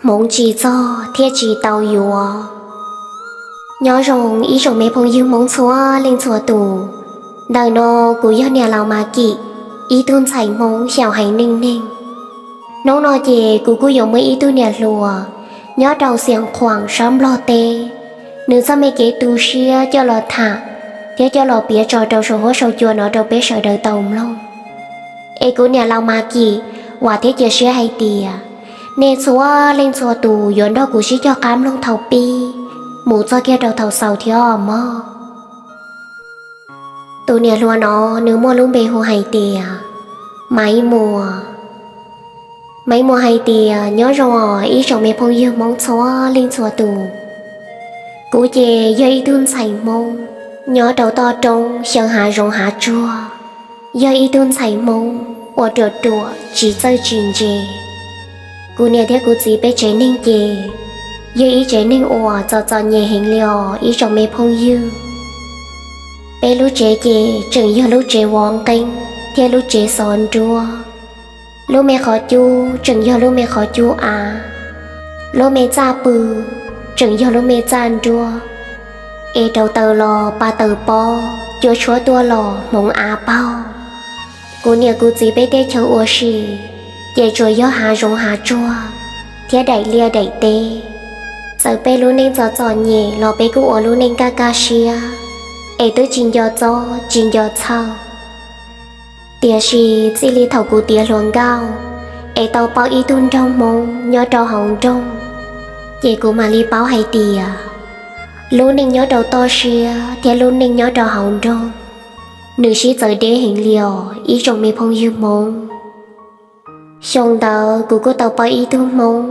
Hmoov tsis txog thiaj tsis tau yuav. Nyob zoo ib tsoom me phooj ywg Hmoob txhua leej txhua tus. Ntawm no kuv yog niam laus Mas Kim, ib tug ntxhais Hmoob xyaum haiv neeg neeg. Hnub no ces kuv kuj yuav muaj ib tug niam hluas nyob rau Xiav Khuam sab Nplog teb, nws txoj me kev tu siab coj los tham thiab coj los piav tso rau saum huab saum cua no rau peb sawv daws tau mloog. Es kuv niam laus Mas Kim vam thiab cia siab hais tias nej txhua leej txhua tus yuav nrog kuv sib cog qab mloog thaum pib mus txog kiag rau thaum xaus thiab os mog. Tus niam hluas no nws muaj lub npe hu hais tias Maiv Muas. Maiv Muas hais tias nyob zoo os ib tsoom me phooj ywg Hmoob txhua leej txhua tus. Kuv ces yog ib tug ntxhais Hmoob nyob rau toj roob xyaw hav zoov hav tsuag, yog ib tug ntxhais Hmoob ua ruam ruam tsis txawj tsis ntse. Kuv niam thiab kuv txiv peb tsev neeg ces yog ib tsev neeg uas txom txom nyem heev li os ib tsoom me phooj ywg. Peb lub tsev ces tseem yog lub tsev vov nqeeb thiab lub tsev xov nruab. Lub me qhov cub tseem yog lub me qhov cub av, lub me txaj pw tseem yog lub me txaj nruab, es rau taws los pa taws pob, cua tshuab tuaj los hmoov av paug. Kuv niam kuv txiv peb teb chaws ua si ces tsuas yog hav zoov hav tsuag thiab daim liaj daim teb. Txawm peb lub neej txom txom nyem los peb kuj ua lub neej kaj kaj siab, es twb tsis nco txob tsis nco txhawj. Tiam sis txij li thaum kuv tiav hluas nkauj es tau paub ib tug nraug Hmoob nyob rau hauv nroog, ces kuv mam li paub hais tias lub neej nyob rau toj siab thiab lub neej nyob rau hauv nroog, nws sib txawv deb heev li os ib tsoom me phooj ywg Hmoob. Xyoo ntawd kuv kuj tau paub ib tug Hmoob,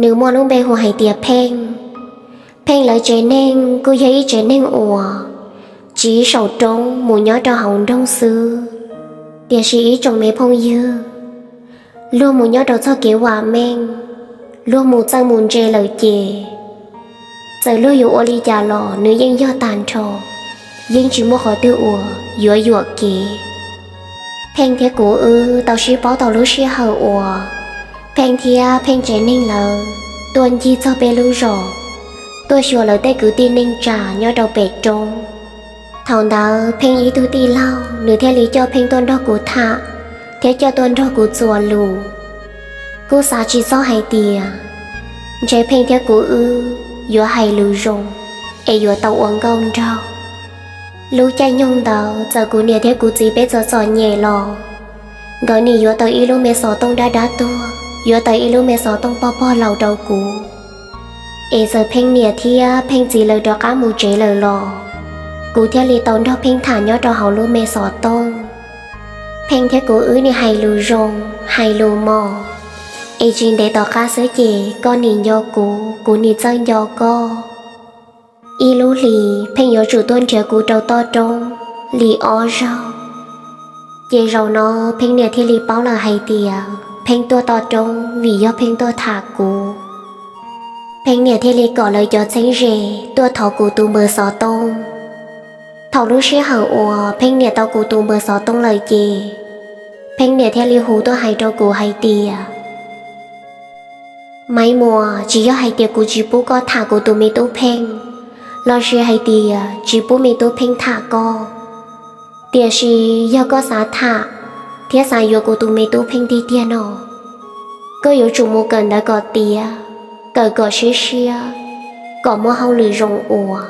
nws muaj lub npe hu hais tias Pheej. Pheej lawv tsev neeg kuj yog ib tsev neeg uas tsiv saum roob mus nyob rau hauv nroog xwb. Tiam sis ib tsoom me phooj ywg, luag mus nyob rau txoj kev vam meej, luag mus txawj mus ntse lawm ces txawm luag yuav ua li cas los nws yeej yog tag nrho, yeej tsis muaj qhov twg uas yuav yuam kev. Pheej thiab kuv wb tau sib paub tau lub sij hawm uas Pheej thiab Pheej tsev neeg lawv tuaj ncig txog peb lub zos, tuaj xyuas lawv tej kwv tij neej tsa nyob rau pem roob. Thaum ntawd Pheej ib tug tij laug nws thiaj li coj Pheej tuaj nrog kuv tham thiab coj tuaj nrog kuv txuas lus. Kuj xav tsis txog hais tias ntshe Pheej thiab kuv wb yuav hais lus zoo es yuav tau ua nkauj nraug. Lub caij nyoog ntawd txawm kuv niam thiab kuv txiv peb txom txom nyem los nkawd nim yuav tau ib lub me xov tooj dab dab tuag, yuav tau ib lub me xov tooj pog pog laus rau kuv. Es txawm Pheej niam thiab Pheej txiv lawv rov qab mus tsev lawm los kuv thiaj li tau nrog Pheej tham nyob rau hauv lub me xov tooj. Pheej thiab kuv wb nim hais lus zoo, hais lus mos, es tsis ntev tom qab xwb ces koj nim nco kuv, kuv nim txawj nco koj. Ib lub hlis Pheej yuav tsum tuaj nrhiav kuv rau toj roob li ob zaug. Ces zaum no Pheej niam thiaj li paub lawm hais tias Pheej tuaj toj roob vim yog Pheej tuaj tham kuv. Pheej niam thiaj li kom lawv cov txheeb ze tuaj thov kuv tus npawb xov tooj. Thaum lub sij hawm uas Pheej niam tau kuv tus npawb xov tooj lawm ces Pheej niam thiaj li hu tuaj hais rau kuv hais tias, Maiv Muas, tsis yog hais tias kuv tsis pub koj tham kuv tus me tub Pheej, lossis hais tias tsis pub me tub Pheej tham koj. Tiam sis yog koj xav tham thiab xav yuav kuv tus me tub Pheej tiag tiag no, koj yuav tsum mus kawm ntawv kom tiav, kawm kom siab siab, kom muaj hauj lwm zoo ua,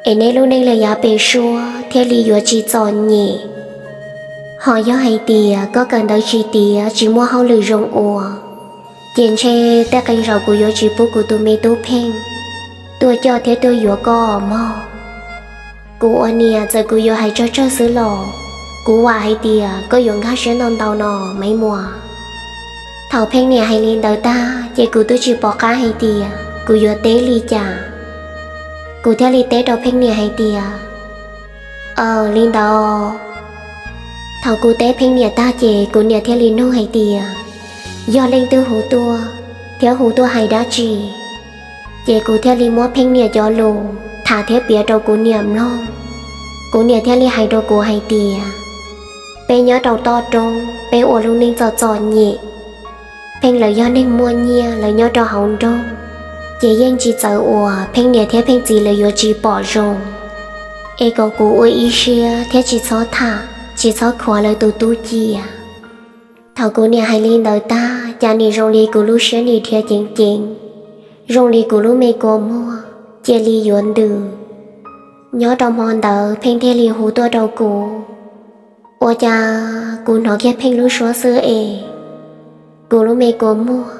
es neb lub neej li yav pem suab thiaj li yuav tsis txom nyem. Ho yog hais tias koj kawm ntawv tsis tiav tsis muaj hauj lwm zoo ua, ces ntshe tej qee zaum kuv yuav tsis pub kuv tus me tub Pheej tuaj coj thiab tuaj yuav koj mog. Kuv ua niam txawm kuv yuav hais tsawg tsawg xwb los kuv vam hais tias koj yuav nkag siab ntau ntau no, Maiv Muas. Thaum Pheej niam hais li ntawd tag ces kuv twb tsis pom qab hais tias kuv yuav teb li cas. Kuv thiaj li teb rau Pheej niam hais tias, Aw, li ntawd. Thaum kuv teb Pheej niam tag ces kuv niam thiaj li nug hais tias yog leej twg hu tuaj thiab hu tuaj hais dab tsi. Ces kuv thiaj li muab Pheej niam cov lus tham thiab piav rau kuv niam mloog. Kuv niam thiaj li hais rau kuv hais tias, peb nyob rau toj roob, peb ua lub neej txom txom nyem, Pheej lawv yog neeg muaj nyiaj, lawv nyob rau hauv nroog, ces yeej tsis txawv uas Pheej niam thiab Pheej txiv lawv yuav tsis pom zoo, es kom kuv ua ib siab thiab tsis txhob tham, tsis txhob khuav lawv tus tub cia. Thaum kuv niam hais li ntawd tag, cas nim zoo li kuv lub siab nim dhia ceev ceev, zoo li kuv lub me kua muag cia li yuav ntws. Nyob rau hmo ntawd Pheej thiaj li hu tuaj rau kuv. Ua cas kuv hnov kiag Pheej lub suab xwb es kuv lub me kua muag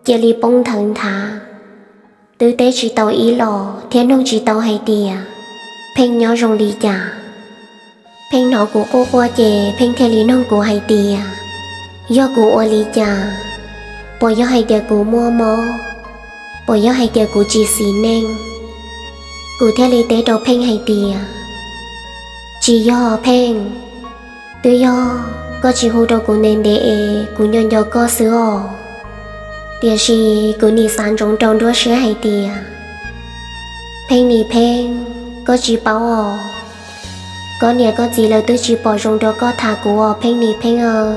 cia li poob nthawv nthav. Twb teb tsis tau ib los thiab nug tsis tau hais tias Pheej nyob zoo li cas. Pheej hnov kuv quaj quaj ces Pheej thiaj li nug kuv hais tias yog kuv ua li cas, puas yog hais tias kuv muaj mob, puas yog hais tias kuv tsis xis neej. Kuv thiaj li teb rau Pheej hais tias tsis yog Pheej, twb yog koj tsis hu rau kuv ntev ntev es kuv nco nco koj xwb os. Tiam sis kuv nim xav ntsoov rau nruab siab hais tias Pheej nim Pheej, koj tsis paub os, koj niam koj txiv lawv twb tsis pom zoo rau koj tham kuv os Pheej nim Pheej aw.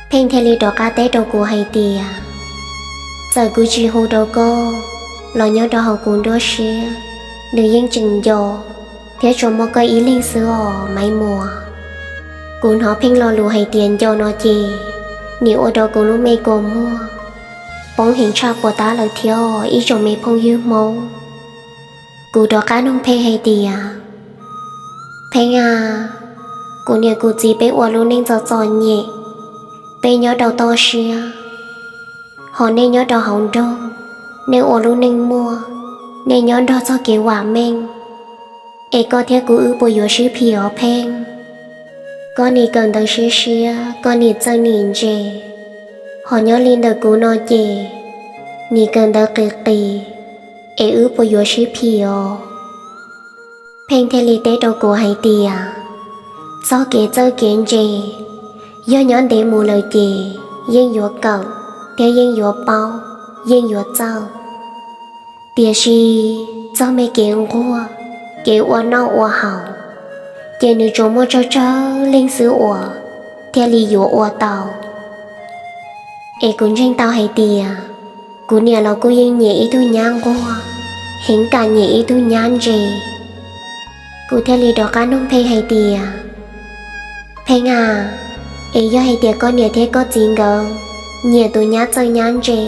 Pheej thiaj li rov qab teb rau kuv hais tias txawm kuv tsis hu rau koj los nyob rau hauv kuv nruab siab, nws yeej tseem nco thiab tsuas muaj koj ib leeg xwb os Maiv Muas. Kuv hnov Pheej lo lus hais tias nco no ces nim ua rau kuv lub me kua muag poob heev tshaj puas tab lawm thiab os ib tsoom me phooj ywg Hmoob. Kuv rov qab nug Pheej hais tias Pheej a, kuv niam kuv txiv peb ua lub neej txom txom nyem, peb nyob rau toj siab, ho nej nyob rau hauv nroog, nej ua lub neej muaj, nej nyob nrog txoj kev vam meej, es koj thiab kuv wb puas yuav sib phim os Pheej? Koj nim kawm ntawv siab siab, koj nim txawj nim ntse, ho nyob li ntawm kuv no ces nim kawm ntawv qis qis, es wb puas yuav sib phim os? Pheej thiaj li teb rau kuv hais tias txoj kev txawj kev ntse yog nyob ntev mus lawm ces yeej yuav kawm thiab yeej yuav paub, yeej yuav txawj. Tiam sis txoj me kev nquag, kev ua noj ua haus, ces nws tsuas muaj tsawg tsawg leej xwb uas thiaj li yuav ua tau. Es kuv ntseeg tau hais tias kuv niam los kuj yeej nyiam ib tug nyab nquag, heev kam nyiam ib tug nyab ntse. Kuv thiaj li rov qab nug Pheej hais tias Pheej a, es yog hais tias koj niam thiab koj txiv nkawd nyiam tus nyab txawj nyab ntse,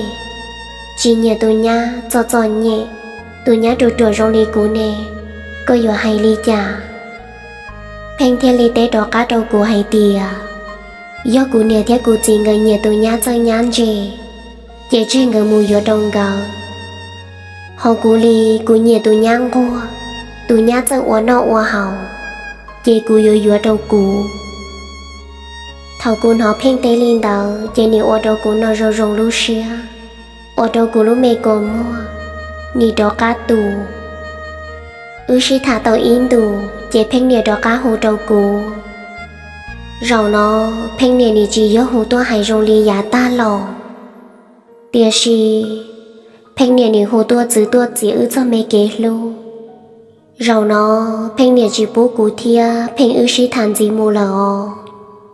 tsis nyiam tus nyab txom txom nyem, tus nyab ruam ruam zoo li kuv ne, koj yuav hais li cas? Pheej thiaj li teb rov qab rau kuv hais tias yog kuv niam thiab kuv txiv nkawd nyiam tus nyab txawj nyab ntse, ces tseg nkawd mus yuav rau nkawd. Ho kuv li, kuv nyiam tus nyab nquag, tus nyab txawj ua noj ua haus, ces kuv yuav yuav rau kuv. Thaum kuv hnov Pheej teb li ntawd ces nim ua rau kuv no zoo zoo lub siab, ua rau kuv lub me kua muag nim rov qab tu. Wb sib tham tau ib ntus ces Pheej niam rov qab hu rau kuv. Zaum no Pheej niam nim tsis yog hu tuaj hais zoo li yav tag los, tiam sis Pheej niam nim hu tuaj txwv tuaj txiav wb txoj me kev hlub. Zaum no Pheej niam tsis pub kuv thiab Pheej wb sib tham ntxiv mus lawm os,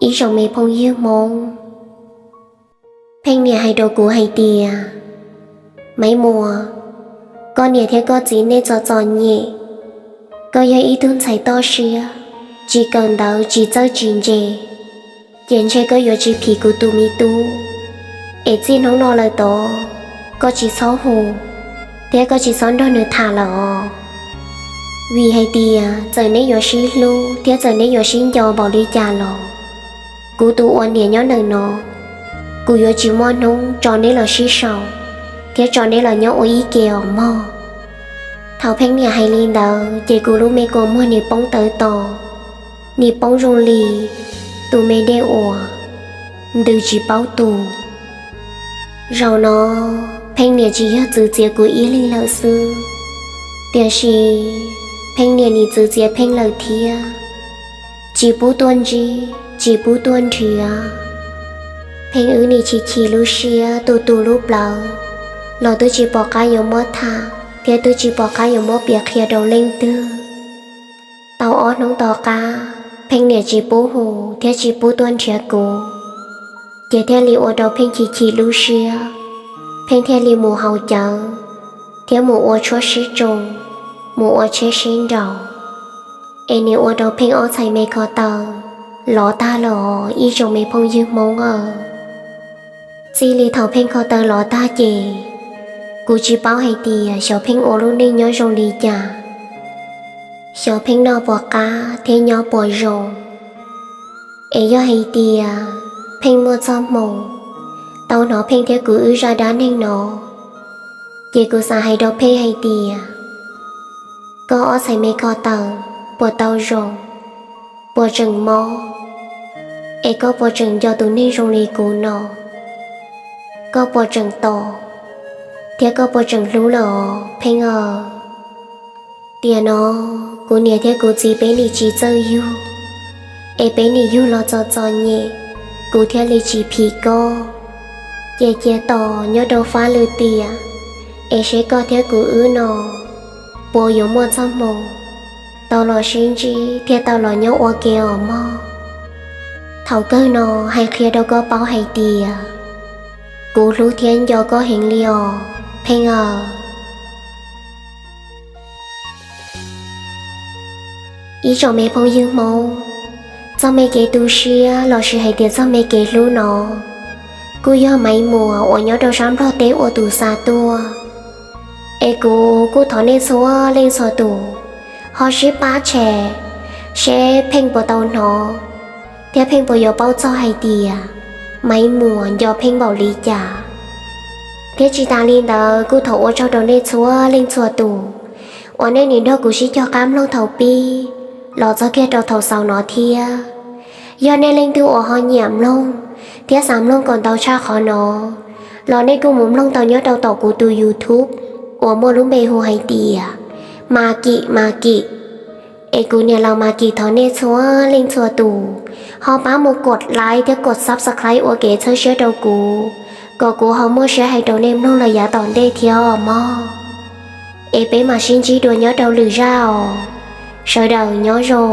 ib tsoom me phooj ywg Hmoob. Pheej niam hais rau kuv hais tias Maiv Muas, koj niam thiab koj txiv nej txom txom nyem, koj yog ib tug ntxhais toj siab, tsis kawm ntawv tsis txawj tsis ntse, ces ntshe koj yuav tsis phim kuv tus me tub. Es txij hnub no lawm tod, koj tsis txhob hu thiab koj tsis txhob nrog nws tham lawm os. Vim hais tias txawm neb yuav sib hlub thiab txawm neb yuav sib nco npaum li cas los, kuv tus ua niam nyob ntawm no, kuv yuav tsis muaj hnub tso neb los sib sau thiab tso neb los nyob ua ib ke os mog. Thaum Pheej niam hais li ntawd ces kuv lub me kua muag nim poob tawv to, nim poob zoo li tus me dej uas ntws tsis paub tus. Zaum no Pheej niam tsis yog txwv txiav kuv ib leeg lawm xwb, tiam sis Pheej niam nim txwv txiav Pheej lawm thiab. Tsis pub tuaj ntsib, tsis pub tuaj nrhiav. Pheej wb nim chim chim lub siab, tu tu lub plawv, los twb tsis pom qab yuav muab tham thiab twb tsis pom qab yuav muab piav qhia rau leej twg. Tau ob hnub tom qab, Pheej niam tsis pub hu thiab tsis pub tuaj nrhiav kuv. Ces thiaj li ua rau Pheej chim chim lub siab, Pheej thiaj li mus haus cawv, thiab mus ua tshuab sib tsoo, mus ua tsheb sib nraus. Es nim ua rau Pheej ob txhais me ko taw lov tag lawm os ib tsoom me phooj ywg Hmoob aw. Txij li thaum Pheej ko taw lov tag ces, kuv tsis paub hais tias xyov Pheej ua lub neej nyob zoo li cas, xyov Pheej noj puas qab thiab nyob puas zoo. Es yog hais tias Pheej muaj txoj hmoo tau hnov Pheej thiab kuv wb zaj dab neeg no, ces kuv xav hais rau Pheej hais tias, koj ob txhais me ko taw puas tau zoo, puas tseem mob, es koj puas tseem nco tus neeg zoo li kuv no, koj puas tseem tos, thiab koj puas tseem hlub lawm os Pheej aw. Tiam no, kuv niam thiab kuv txiv peb nim tsis txawj yug, es peb nim yug los txom txom nyem, kuv thiaj li tsis phim koj. Ces cia tos nyob rau fab lwm tiam, es seb koj thiab kuv wb no puas yuav muaj txoj hmoo tau los sib ntsib thiab tau los nyob ua ke os mog. Thaum kawg no hais qhia rau koj paub hais tias, kuv hlub thiab nco koj heev li os Pheej aw. Ib tsoom me phooj ywg Hmoob, txoj me kev tu siab lossis hais tias txoj me kev hlub no, kuj yog Maiv Muas uas nyob rau sab Nplog teb ua tus xa tuaj. Es kuv kuj thov nej txhua leej txhua tus ho sib pab share, seb Pheej puas tau hnov, thiab Pheej puas yuav paub txog hais tias Maiv Muas nco Pheej npaum li cas. Thiab tsis tas li ntawd kuj thov ua tsaug rau nej txhua leej txhua tus uas nej nim nrog kuv sib cog qab mloog thaum pib los txog kiag rau thaum xaus no thiab. Yog nej leej twg uas ho nyiam mloog thiab xav mloog kom ntau tshaj qhov no, los nej kuj mus mloog tau nyob rau tom kuv tus YouTube uas muaj lub npe hu hais tias Mas Kim Mas Kim. Es kuv niam laus Mas Kim thov nej txhua leej txhua tus ho pab mus kov like thiab kov subscribe ua kev txhawb siab rau kuv, kom kuv ho muaj siab hais rau nej mloog los yav tom ntej thiab os mog. Es peb mam sib ntsib dua nyob rau lwm zaj os. Sawv daws nyob zoo.